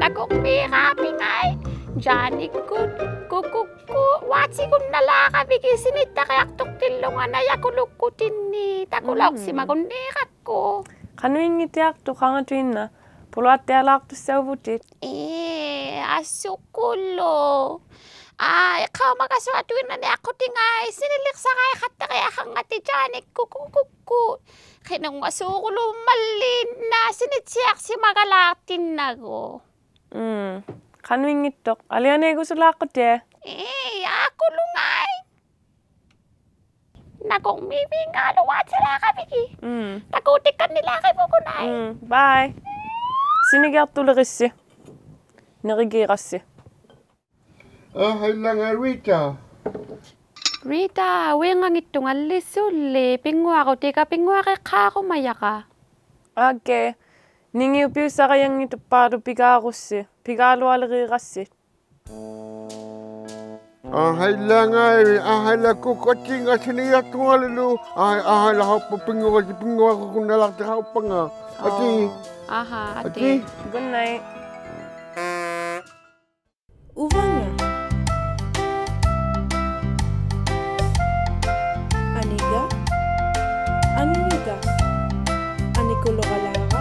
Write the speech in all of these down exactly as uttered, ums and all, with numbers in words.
ᓇᑯᕐᒦᕌᐱᖓᐃ, ᔮᓂᒃᑯᑦ, ᑯᑯᒃᑯᑦ, ᐅᐊᑦᓯᒍᓐᓇᓛᕋᕕᒋᑦ ᓯᓂᑦᑕᕆᐊᖅᑐᖅᑎᓪᓗᖓ ᓇᔭᑯᓗᒃᑯᑎᓐᓂ, ᑕᑯᓚᐅᖅᓯᒪᒍᓐᓃᕋᒃᑯ. ᖃᓄᐃᙱᑦᑎᐊᖅᑐᖅ ᖃᖓᑐᐃᓐᓇᖅ, ᐳᓗᐊᑦᑎᐊᓛᖅᑐᔅᓴᐅᕗᑎᑦ. ᐄ, ᐊᓱᑯᓗᒃ. ᐋ, ᐃᖅᑲᐅᒪᒐᓱᐊᑐᐃᓐᓇᓂ ᐊᖅᑯᑎᖓᐃ, ᓯᓂᓕᖅᓴᕋᐃᖃᑦᑕᕆᐊᖃᕐᖓᑎᑦ ᔮᓂᒃᑯᑦ, ᑯᑯᒃᑯᑦ. ᕿᓄᙵᓲᑯᓘᒻᒪᓪᓕ ᐃᓐᓇ ᓯᓂᑦᓯᐊᖅᓯᒪᒐᓛᖅᑎᓐᓇᒍ. ᒻᒻ. ᖃᓄᐃᙱᑦᑐᖅ. ᐊᓕᐊᓇᐃᒍᓱᓛᖅᑯᑎᑦ. ᐄ, ᐋᑯᓗᖓᐃ. ᓇᑯᕐᒦᕕᖓᓗ ᐅᐊᑦᓯᓛᕋᕕᒋᑦ. ᒻᒻ. ᑕᑯᑎᒃᑲᓐᓂᓛᕆᕗᒍᓇᐃ. ᒻᒻ. Bye. ᓯᓂᒋᐊᖅᑐᓕᕆᔅᓯ. ᓂᕆᒌᕋᔅᓯ. ᐋ, ᕼᐊᐃᓛᖓᐃ Rita. Rita, ᐅᐃᕐᖓᙱᑦᑐᖓᓕ ᓱᓕ, ᐱᙳᐊᕈᑎᒐ ᐱᙳᐊᕆᖅᑳᕈᒪᔭᕋ. ᐋᒃᑲ, ᓂᖏᐅᑉ ᐱᐅᓴᕋᔭᙱᑦᑐᐹᓗᒃ ᐱᒑᕈᔅᓯ, ᐱᒑᓗᐊᓕᕆᕋᔅᓯ. ᐋ, ᕼᐊᐃᓛᖓᐃ, ᐋ, ᕼᐊᐃᓛ ᑯᑯᒃ ᐊᑏᖓ ᓯᓂᒋᐊᖅᑐᖓᓕᓗ, ᐋ, ᐋ, ᕼᐊᐃᓛ ᖃᐅᑉᐸ ᐱᙳᐊᕈᑎ, ᐱᙳᐊᕈᒍᓐᓇᓛᖅᑎ ᖃᐅᑉᐸᖓ. ᐊᑏ. ᐆ. ᐊᕼᐊ, ᐊᑏ. ᐊᑏ. Good night. ᐅᕙᖓ. ᐊᓂᒐ. ᐊᖏᔪᒐ. ᐊᓂᑯᓗᕋᓛᕋ.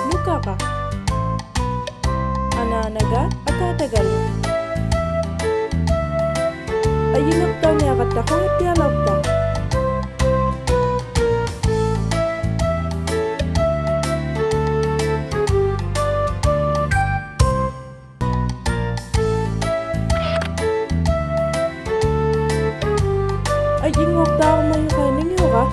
ᓄᑲᕋ. ᐊᓈᓇᒐ ᐊᑖᑕᒐᓗ. ᐊᔪᙱᖅᑕᐅᓂᐊᕋᑦᑕ ᖁᖓᑦᑎᐊᓚᐅᖅᑕ. ᐊᔪᙳᖅᑖᕐᒪᔪᖅ ᖃᐃᓂᖏᐅᕋ.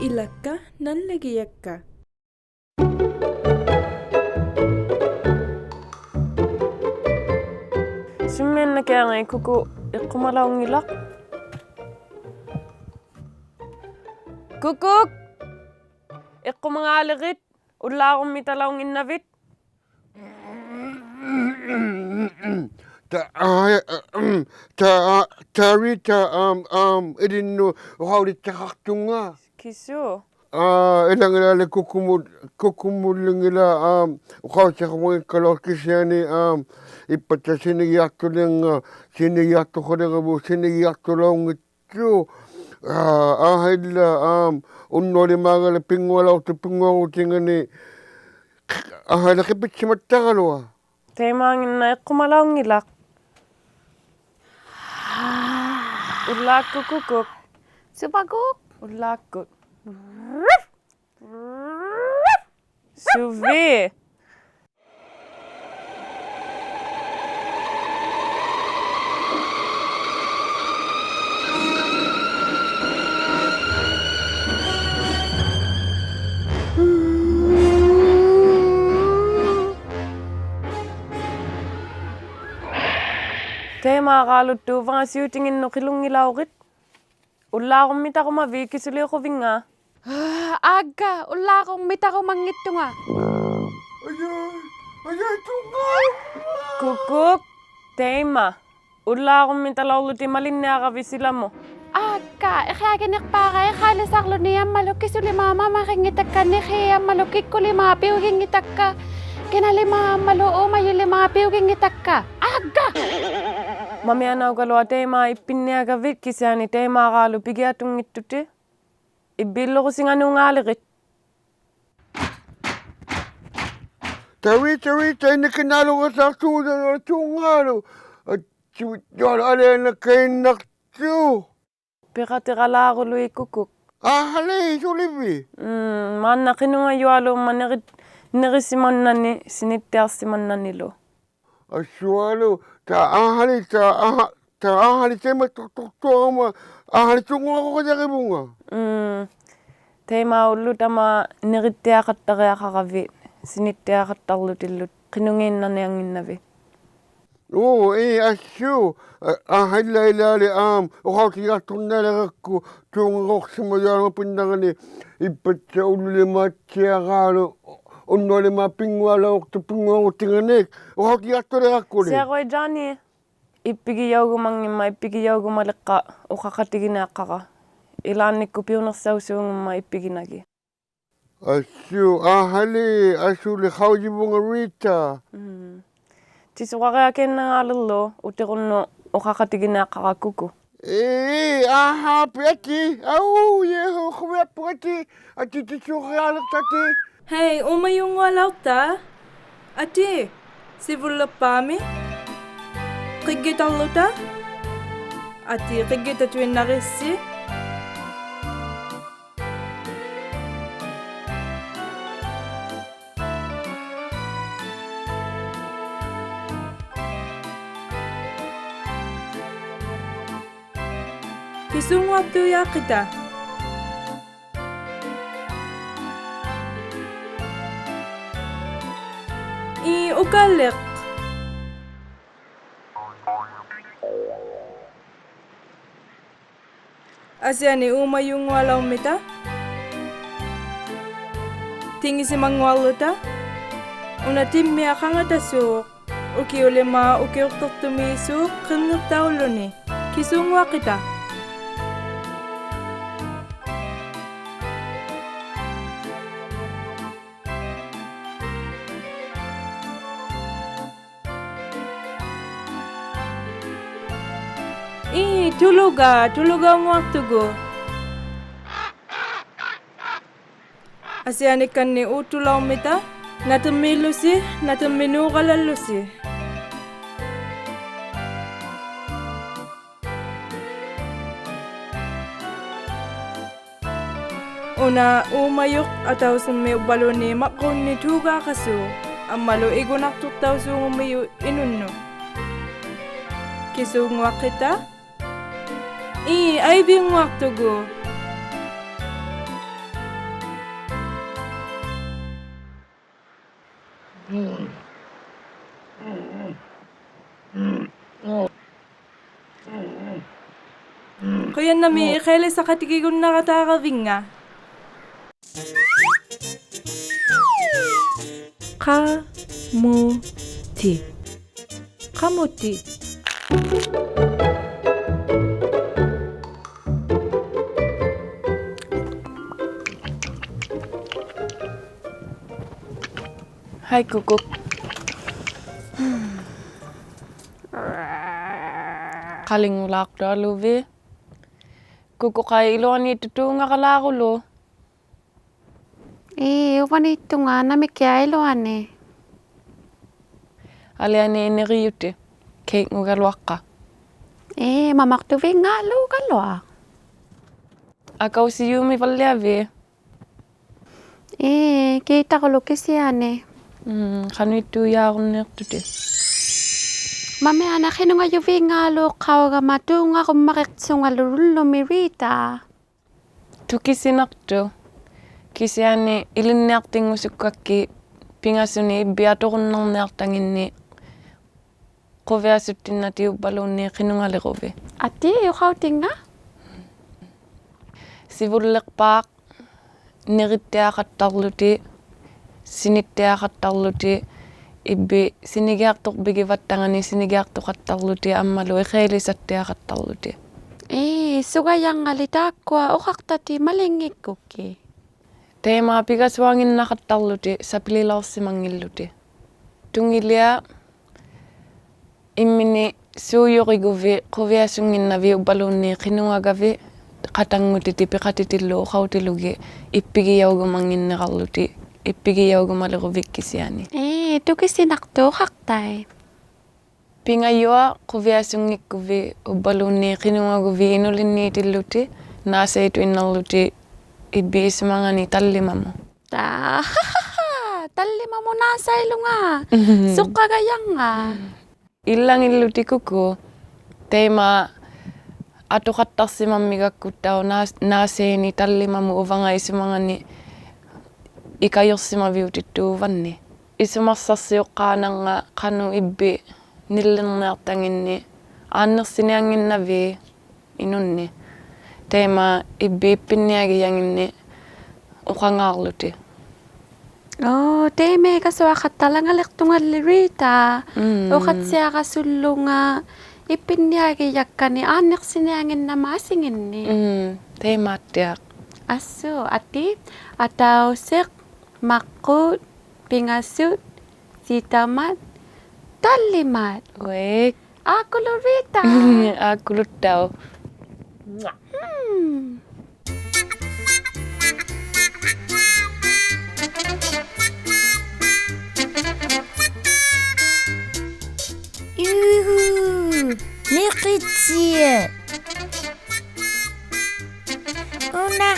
ᐃᓚᒃᑲ ᓇᓪᓚᒋᔭᒃᑲ. ᓱᒻᒥᐊᓐᓇᑭᐊᖓᐃ ᑯᑯᒃ ᐃᖅᑯᒪᓚᐅᙱᓚᖅ. ᑯᑯᒃ! ᐃᖅᑯᒪᖔᓕᕆᑦ, ᐅᓪᓛᕈᒻᒥᑕᓚᐅᙱᓐᓇᕕᑦ. ᑕ, ᐋ, ᑕ, ᑕ Rita, ᐊᒻ, ᐊᒻ, ᐃᓕᓐᓄᑦ ᐅᖃᐅᑎᑦᓯᖃᖅᑐᖓ. ᑭᓱ? ᐋ, ᐃᓚᖏᓛᓕ ᑯᑯᒧᑦ, ᑯᑯᒧᓪᓕᖏᓛ, ᐊᒻ, ᐅᖃᐅᑎᖃᕈᒪᙱᒃᑲᓗᐊᖅ ᑭᓯᐊᓂ, ᐊᒻ, ᐃᑉᐸᑦᑕ ᓯᓂᒋᐊᖅᑐᓕᖓ, ᓯᓂᒋᐊᖅᑐᖃᓕᕋᕗᑦ, ᓯᓂᒋᐊᖅᑐᓚᐅᙱᑦᑐᖅ. ᐋ, ᐊᕼᐊᐃᓛ, ᐊᒻ, ᐅᓐᓄᐊᓕᒫᒐᓕ ᐱᙳᐊᓚᐅᖅᑐᖅ ᐱᙳᐊᕈᑎᖓᓂ, ᐊᕼᐊᐃᓛ ᕿᐱᑦᓯᒪᑦᑕᕋᓗᐊ. ᑕᐃᒫᙱᓐᓇ ᐃᖅᑯᒪᓚᐅᙱᓚᖅ. ᐅᓪᓛᒃᑯᑦ ᑯᑯᒃ. ᓱᐸᒃᑯᑦ. ᐅᓪᓛᒃᑯᑦ. ᓱᕕ. ᑕᐃᒫᕌᓗᑦᑐᖅ ᐅᕙᖓ ᓯᐅᑎᖏᓐᓄᑦ ᕿᓗᙱᓚᐅᕆᑦ. ᐅᓪᓛᕈᒻᒥᑕᕈᒪᕖᑦ ᑭᓱᓕᖁᕕᙵ? ᐋᒐ, ᐅᓪᓛᕈᒻᒥᑕᕈᒪᙱᑦᑐᖓ. ᐊᔪᕼᐃ, ᐊᔪᕼᐃ, ᑐᙵᓗ. ᑯᑯᒃ, ᑕᐃᒪ. ᐅᓪᓛᕈᒻᒥᑕᓚᐅᕐᓗᑎᑦ ᒪᓕᓐᓂᐊᕋᕕᑦ ᓯᓚᒧᑦ. ᐋᒐ, ᐃᕿᐊᒋᓂᖅᐹᕋ ᐃᖃᐃᓕᓴᕐᓗᓂ ᐊᒻᒪᓗ ᑭᓱᓕᒫᖅ ᒪᒪᕆᙱᑕᒃᑲ ᓂᕿ ᐊᒻᒪᓗ ᑭᒃᑯᓕᒫᖅ ᐱᐅᒋᙱᑕᒃᑲ. ᑭᓇᓕᒫᖅ ᐊᒻᒪᓗ ᐆᒪᔪᓕᒫᖅ ᐱᐅᒋᙱᑕᒃᑲ. ᐋᒐ! ᒪᒥᐊᓇᐅᒐᓗᐊᖅ ᑕᐃᒫᒃ ᐃᑉᐱᓐᓂᐊᒐᕕᑦ ᑭᓯᐊᓂ ᑕᐃᒫᕌᓗᒃ ᐱᒋᐊᑐᙱᑦᑐᑎᑦ. ᐃᕝᕕᓪᓗᒍ ᓯᖓᓅᖔᓕᕆᑦ. ᑕᕕ, ᑕᕕ, ᑕᐃᓐᓇ ᑭᓇᓗᒍ ᓴᖅᑐᖅ ᑐᙵᓗ. ᐊᑦᓯᕕᑦᑐᐊᓗ ᐊᓕᐊᓇᑲᐃᓐᓇᖅᑐᖅ. ᐱᖃᑎᕋᓛᕈᓗᐃᑦ ᑯᑯᒃ. ᐊᕼᐊᓕ, ᓱᓕᕖᑦ? ᒻᒻ, ᒫᓐᓇ ᕿᓄᖓᔪᐊᓘᒻᒪᑦ ᓂᕆ-, ᓂᕆᓯᒪᓐᓇᓂ, ᓯᓂᑦᑎᐊᖅᓯᒪᓐᓇᓂᓗ. ᐊᓱᐊᓗ, ᑕ ᐊᕼᐊᓕ, ᑕ ᐊᕼᐊ-, ᑕ ᐊᕼᐊᓕ ᑕᐃᒪ ᑐᖅᑐᖅᑐᖅ ᐊᒪ, ᐊᕼᐊᓕ ᑐᙵᕈᒃ ᖁᔭᕆᕗᖓ. ᒻᒻ. ᑕᐃᒪ ᐅᓪᓗᑕᒪ ᓂᕆᑦᑎᐊᖃᑦᑕᕆᐊᖃᕋᕕᑦ, ᓯᓂᑦᑎᐊᖃᑦᑕᕐᓗᑎᓪᓗ, ᕿᓄᖏᓐᓇᓂᐊᙱᓐᓇᕕᑦ. ᐆ, ᐄ, ᐊᓱ, ᐊ, ᐊᕼᐊ ᐃᓛ ᐃᓛᓕ, ᐊᒻ, ᐅᖃᐅᑎᒋᐊᖅᑐᕐᓂᐊᓕᕋᒃᑯ, ᑑᕐᖑᖅᓯᒪᔪᐊᓗᒻᒪᑦ ᐱᓐᓇᕋᓂ, ᐃᑉᐸᑦᓴᖅ ᐅᓪᓗᓕᒫᑦᑎᐊᕌᓗᒃ, ᐅᓐᓄᐊᓕᒫᑦ ᐱᙳᐊᓚᐅᖅᑐᖅ ᐱᙳᐊᕈᑎᖓᓂᒃ, ᐅᖃᐅᑎᒋᐊᖅᑐᓕᕋᒃᑯᓕ. ᓯᐊᕈᐊᐃ ᔮᓂ, ᐃᑉᐱᒋᔭᐅᒍᒪᙱᒻᒪᑦ ᐃᑉᐱᒋᔭᐅᒍᒪᓕᖅᑲ ᐅᖃᖃᑎᒋᓂᐊᖅᑲᕋ. ᐃᓛᓐᓂᒃᑯᑦ ᐱᐅᓂᖅᓴᐅᓲᖑᒻᒪᑦ ᐃᑉᐱᒋᓇᒋᑦ. ᐊᓱ, ᐊᕼᐊᓕ, ᐊᓱᓕ ᖃᐅᔨᕗᖓ ᕇᑕ. ᒻᒻ. ᑎᓱᕋᕆᐊᑲᐃᓐᓇᖔᓕᕐᓗ, ᐅᑎᕈᓐᓄᑦ ᐅᖃᖃᑎᒋᓂᐊᖅᑲᕋ ᑯᑯ. ᐄ, ᐊᕼᐊ, ᐱᐊᑎ, ᐊᐅ, ᔮ, ᖁᕕᐊᑉᐳᖓᑎ, ᐊᑏ ᑎᓱᕆᐊᓕᖅᑕᑎᑦ. ᕼᐊᐃ, ᐆᒪᔪᙳᐊᓚᐅᖅᑕ. ᐊᑏ, ᓯᕗᓪᓕᖅᐹᒥ. ᕿᒡᒋᑕᕐᓗᑕ. ᐊᑏ, ᕿᒡᒋᑕᑐᐃᓐᓇᕆᔅᓯ. ᑭᓲᙳᐊᖅᑑᔮᖅᑭᑕ? ᐄ, ᐅᑲᓕᖅ. ᐊᓯᐊᓂᒃ ᐆᒪᔪᙳᐊᓚᐅᕐᒥᑕ. ᑎᖏᓯᒪᙳᐊᕐᓗᑕ. ᐅᓇ ᑎᒻᒥᐊᖅ ᖃᖓᑕᓲᖅ. ᐅᑭᐅᓕᒫᑦ ᐅᑭᐅᖅᑕᖅᑐᒦᓲᖅ ᕿᕐᓂᖅᑕᐅᓗᓂ. ᑭᓲᙳᐊᖅᑭᑕ? ᐄ, ᑐᓗᒐ, ᑐᓗᒐᐅᙳᐊᖅᑐᒍᑦ. ᐊᓯᐊᓂᒃᑲᓐᓂᖅ ᐆᑦᑐᓚᐅᕐᒥᑕ, ᓇᑎᕐᒦᓪᓗᓯ, ᓇᑎᕐᒥᓅᒐᓚᓪᓗᓯ. ᐅᓇ ᐆᒪᔪᖅ ᐊᑕᐅᓯᕐᒥᒃ ᐅᕝᕙᓘᓐᓃᑦ ᒪᕐᕉᓐᓂᒃ ᑑᒑᖃᓲᖅ, ᐊᒻᒪᓗ ᐃᒍᓇᖅᑐᖅᑕᐅᓲᖑᒻᒥᔪᖅ ᐃᓄᓐᓄᑦ. ᑭᓲᙳᐊᖅᑭᑕ? ᐄ, ᐊᐃᕕᙳᐊᖅᑐᒍᑦ. ᖁᔭᓐᓇᒦᒃ ᐃᖃᐃᓕᓴᖃᑎᒋᒍᓐᓇᕋᑖᕋᕕᙵ. ᖃᒧᑎ. ᖃᒧᑎ. ᕼᐊᐃ ᑯᑯ. ᖃᓕᖑᓛᖅᑐᐊᓗᕕᑦ. ᑯᑯ ᖃᐃ ᐃᓗᐊᓃᑦᑐᖅ ᑑᖓᕋᓛᕈᓗᒃ. ᐄ, ᐅᕙᓃᑦᑐᖓ ᓇᒥᑭᐊᖅ ᐃᓗᐊᓂ. ᐊᓕᐊᓇᐃᑦ ᓂᕆᔪᑎᑦ, ᑲᐃᙳᒐᓗᐊᖅᑲ. ᐄ, ᒪᒪᖅᑐᕕᙵᓘᒐᓗᐊᖅ. ᐊᑲᐅᓯᔫᒥᕙᓪᓕᐊᕕᑦ? ᐄ, ᑮᑕᑯᓗᒃ ᑭᓯᐊᓂ. ᒻᒻ, ᖃᓄᐃᑦᑑᔮᕈᓐᓃᖅᑐᑎᑦ. ᒪᒥᐊᓇ ᕿᓄᖓᔪᕕᙵᓘᖅᑲᐅᒐᒪ ᑑᖓᕈᒻᒪᕆᒃᓱᖓᓗ ᓗᓪᓗᒥ ᕇᑕ. ᑐᑭᓯᓇᖅᑐᖅ. ᑭᓯᐊᓂ ᐃᓕᓐᓂᐊᖅᑎᙳᓱᒃᑲᒃᑭᑦ ᐱᖓᓱᓂᒃ ᐃᕝᕕᑦ ᐊᑐᕈᓐᓇᕐᓂᐊᖅᑕᖏᓐᓂᒃ ᖁᕕᐊᓱᑦᑎᓐᓇᑎᒃ ᐅᕝᕙᓘᓐᓃᑦ ᕿᓄᖓᓕᕈᕕᑦ. ᐊᑏ, ᐅᖃᐅᑎᙵ. ᓯᕗᓪᓕᖅᐹᖅ, ᓂᕆᑦᑎᐊᖃᑦᑕᕐᓗᑎᒃ, ᓯᓂᑦᑎᐊᖃᑦᑕᕐᓗᑎᒃ, ᐃᕝᕕᑦ ᓯᓂᒋᐊᖅᑐᕐᕕᒋᕙᑦᑕᖓᓂᒃ ᓯᓂᒋᐊᖅᑐᖃᑦᑕᕐᓗᑎᒃ, ᐊᒻᒪᓗ ᐃᖃᐃᓕᓴᑦᑎᐊᖃᑦᑕᕐᓗᑎᒃ. ᐄ, ᓱᒐᔭᖓᓕ ᑖᒃᑯᐊ ᐅᖃᖅᑕᑎᑦ ᒪᓕᙱᒃᑯᒃᑭᑦ. ᑕᐃᒪ ᐱᒐᓱᐊᖏᓐᓇᖃᑦᑕᕐᓗᑎᒃ, ᓴᐱᓕᓚᐅᖅᓯᒪᙱᓪᓗᑎᒃ. ᑐᖏᓕᐊ ᐃᒻᒥᓂᒃ ᓲᔪᕆᒍᕕᑦ ᖁᕕᐊᓱᙱᓐᓇᕕᑦ ᐅᕝᕙᓘᓐᓃᑦ ᕿᓄᖓᒐᕕᑦ, ᖃᑕᙳᑎᑎᒃ ᐱᖃᑎᑎᓪᓗ ᐅᖃᐅᑎᓗᒋᑦ, ᐃᑉᐱᒋᔭᐅᒍᒪᙱᓐᓂᕋᕐᓗᑎᒃ, ᐃᑉᐱᒋᔭᐅᒍᒪᓕᕈᕕᑦ ᑭᓯᐊᓂ. ᐄ, ᑐᑭᓯᓇᖅᑐᖅ ᐅᖃᖅᑕᐃᑦ. ᐱᖓᔪᐊ ᖁᕕᐊᓱᙱᒃᑯᕕᑦ ᐅᕝᕙᓘᓐᓃᑦ ᕿᓄᖓᒍᕕᑦ ᐃᓄᓕᓐᓃᑎᓪᓗᑎᒃ, ᓈᓴᐃᑐᐃᓐᓇᕐᓗᑎᒃ ᐃᕝᕕᑦ ᐃᓱᒪᖓᓂᒃ ᑕᓪᓕᒪᒧᑦ. ᑕ, ᑕᓪᓕᒪᒧᑦ ᓈᓴᐃᓗᖓ. ᓱᖅᑲᒐᔭᖓ. ᐃᓪᓚᖏᓪᓗᑎᒃ ᑯᑯ. ᑕᐃᒪ ᐊᑐᖃᑦᑕᖅᓯᒪᒻᒥᒐᒃᑯᑦᑕᐅᖅ ᓈᓴ-, ᓈᓴᐃᓂᒃ ᑕᓪᓕᒪᒧᑦ ᐅᕙᖓ ᐃᓱᒪᖓᓂ ᐃᑲᔪᖅᓯᒪᕕᐅᑎᑦᑐᖅ ᐅᕙᓐᓂᒃ. ᐃᓱᒪᒃᓴᖅᓯᐅᖅᑳᓐᓇᕐᖓᑦ ᖃᓄᖅ ᐃᕝᕕᑦ ᓂᓪᓕᕐᓂᐊᖅᑕᖏᓐᓂᒃ ᐋᓐᓂᖅᓯᓂᐊᙱᓐᓇᕕᑦ ᐃᓄᓐᓂᒃ. ᑕᐃᒪ ᐃᕝᕕᑦ ᐃᑉᐱᓐᓂᐊᒋᔭᖏᓐᓂᒃ ᐅᖃᖔᕐᓗᑎᒃ. ᐆ, ᑕᐃᒪᐃᒐᓱᐊᖃᑦᑕᓚᖓᓕᖅᑐᖓᓕ ᕇᑕ. ᒻᒻ. ᐅᖃᑦᓯᐊᕋᓱᓪᓗᖓ ᐃᑉᐱᓐᓂᐊᒋᔭᒃᑲᓂᒃ ᐋᓐᓂᖅᓯᓂᐊᙱᓐᓇᒪ ᐊᓯᖏᓐᓂᒃ. ᒻᒻ, ᑕᐃᒫᑦᑎᐊᖅ. ᐊᓱ, ᐊᑏ, ᐊᑕᐅᓯᖅ, ᒪᕐᕉᒃ, ᐱᖓᓱᑦ, ᓯᑕᒪᑦ, ᑕᓪᓕᒪᑦ. ᐅᐃᒃ. ᐋᑯᓗᕇᑕ. ᐋᑯᓗᑦᑕᐅᖅ. ᒻᒻ. ᔫᕼᐆ, ᓂᕿᑦᓯᐊᖅ. ᐅᓇ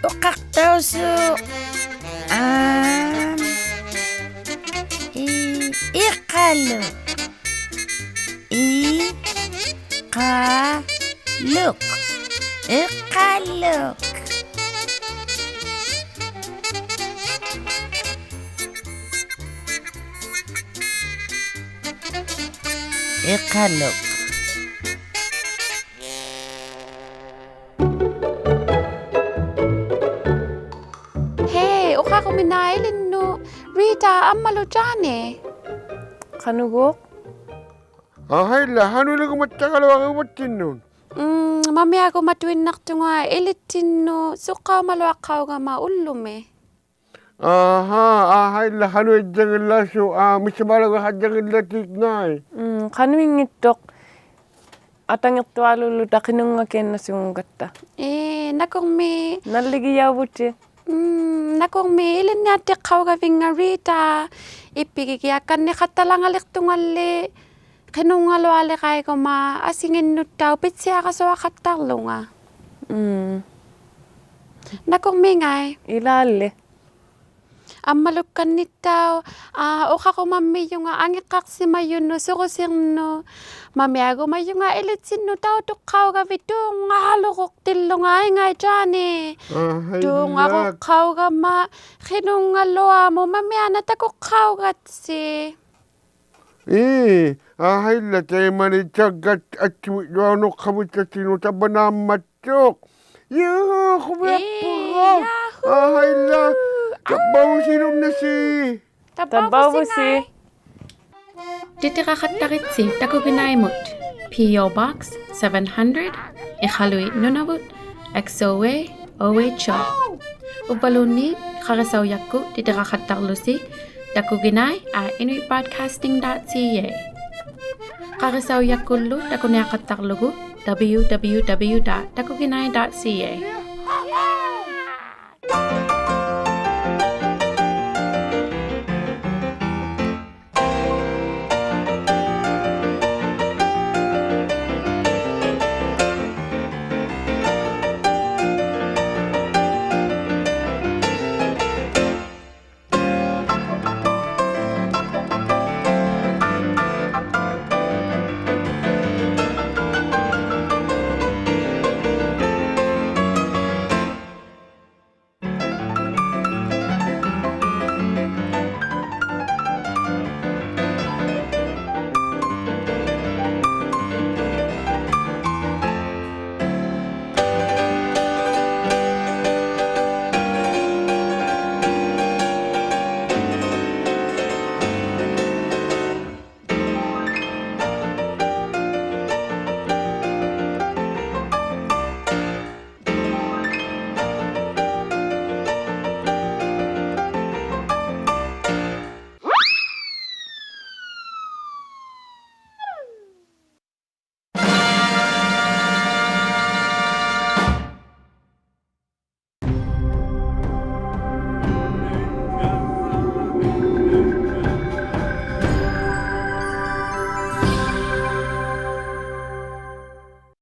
ᐅᖃᖅᑕᐅᓲᖅ. ᐊᒻ. ᐃ, ᐃᖃᓗᒃ. ᐃᖃᓗᒃ. ᐃᖃᓗᒃ. ᐃᖃᓗᒃ. ᕼᐃ, ᐅᖃᕈᒥᓇ ᐃᓕᓐᓄᑦ ᕇᑕ ᐊᒻᒪᓗ ᔮᓂ. ᖃᓄᒎᖅ? ᐊᕼᐊᐃᓛ, ᖃᓄᐃᓚᒍᒪᑦᑕᒐᓗᐊᕆᒍᒪᑦᑎᓐᓄᑦ. ᒻᒻ, ᒪᒥᐊᕈᒪᑐᐃᓐᓇᖅᑐᖓ ᐃᓕᑦᑎᓐᓄᑦ ᓱᖅᑲᐅᒪᓗᐊᖅᑲᐅᒐᒪ ᐅᓪᓗᒥ. ᐊᕼᐊ, ᐊᕼᐊᐃᓛ, ᖃᓄᐃᔾᔭᖏᓪᓚᓲᖅ, ᐊ, ᒥᒃᓴᒪᓚᒍ ᖃᔾᔭᖏᓪᓚᑎᒃ ᖓᐃ. ᒻᒻ, ᖃᓄᐃᙱᑦᑐᖅ. ᐊᑕᖏᖅᑐᐊᓘᓪᓗᑕ ᕿᓄᙵᒃᑲᐃᓐᓇᓱᙵᒃᑲᑦᑕ. ᐄ, ᓇᑯᕐᒦᒃ. ᓇᓪᓕᒋᔭᐅᕗᑎᑦ. ᒻᒻ, ᓇᑯᕐᒦᒃ ᐃᓕᓐᓂᐊᑦᑎᖅᑲᐅᒐᕕᙵ ᕇᑕ, ᐃᑉᐱᒋᒋᐊᒃᑲᓐᓂᖃᑦᑕᓚᖓᓕᖅᑐᖓᓕ, ᕿᓄᙵᓗᐊᓕᕋᐃᒍᒪ ᐊᓯᖏᓐᓄᑦᑕᐅᖅ ᐱᑦᓯᐊᕋᓱᐊᖃᑦᑕᕐᓗᖓ. ᒻᒻ. ᓇᑯᕐᒦᒃ ᖓᐃ. ᐃᓛᓕ. ᐊᒻᒪᓗᒃᑲᓐᓂᑦᑕᐅᖅ, ᐊ, ᐅᖃᕈᒪᒻᒥᔪᖓ ᐊᖏᕐᕋᖅᓯᒪᔪᓄᑦ ᓱᕈᓯᕐᓄᑦ. ᒪᒥᐊᕈᒪᔪᖓ ᐃᓕᑦᓯᓐᓄᑦ ᑕᐅᑐᖅᑲᐅᒐᕕᑦ ᑑᕐᖓᓗᒍᖅᑎᓪᓗᖓ ᐃᖓᐃ ᔮᓂ. ᐊᕼᐊᐃᓛ. ᑑᕐᖓᕈᖅᑲᐅᒐᒪ ᕿᓄᙵᓗᐊᒧᑦ ᒪᒥᐊᓇᖅ ᑕᑯᖅᑲᐅᒐᑦᓯ. ᐄ, ᐊᕼᐊᐃᓛ, ᑕᐃᒪᓂ ᑕᒡᒐ ᐊᑦᓯᕕᓗᐊ ᓄᖅᑲᕕᑦ ᑕᑦᓯᓄᑦ ᑕᕝᕙᓈᒻᒪᑦ ᑐᖅ. ᔫᕼᐆ, ᖁᕕᐊᑉᐳᖓ. ᐄ, ᔮᕼᐆ. ᐊᕼᐊᐃᓛ. ᐊᐅ. ᑕᕝᕙᐅᕗᓯᓗᓐᓂᓯ. ᑕᕝᕙᐅᕗᓯ ᑕᕝᕙᐅᕗᓯ ᖓᐃ. ᖃᐃ. ᑎᑎᕋᖃᑦᑕᕆᑦᓯ ᑕᑯᒋᓇᐃᒧᑦ, P O Box seven hundred, ᐃᖃᓗᐃᑦ ᓄᓇᕗᑦ, X O A, O H O. ᐅᕝᕙᓘᓐᓃᑦ ᖃᕆᓴᐅᔭᒃᑯᑦ ᑎᑎᕋᖃᑦᑕᕐᓗᓯ takuginai at inuitbroadcasting dot C A. ᖃᕆᓴᐅᔭᒃᑯᓪᓗ ᑕᑯᓂᐊᖃᑦᑕᕐᓗᒍ W W W dot takuginai dot C A.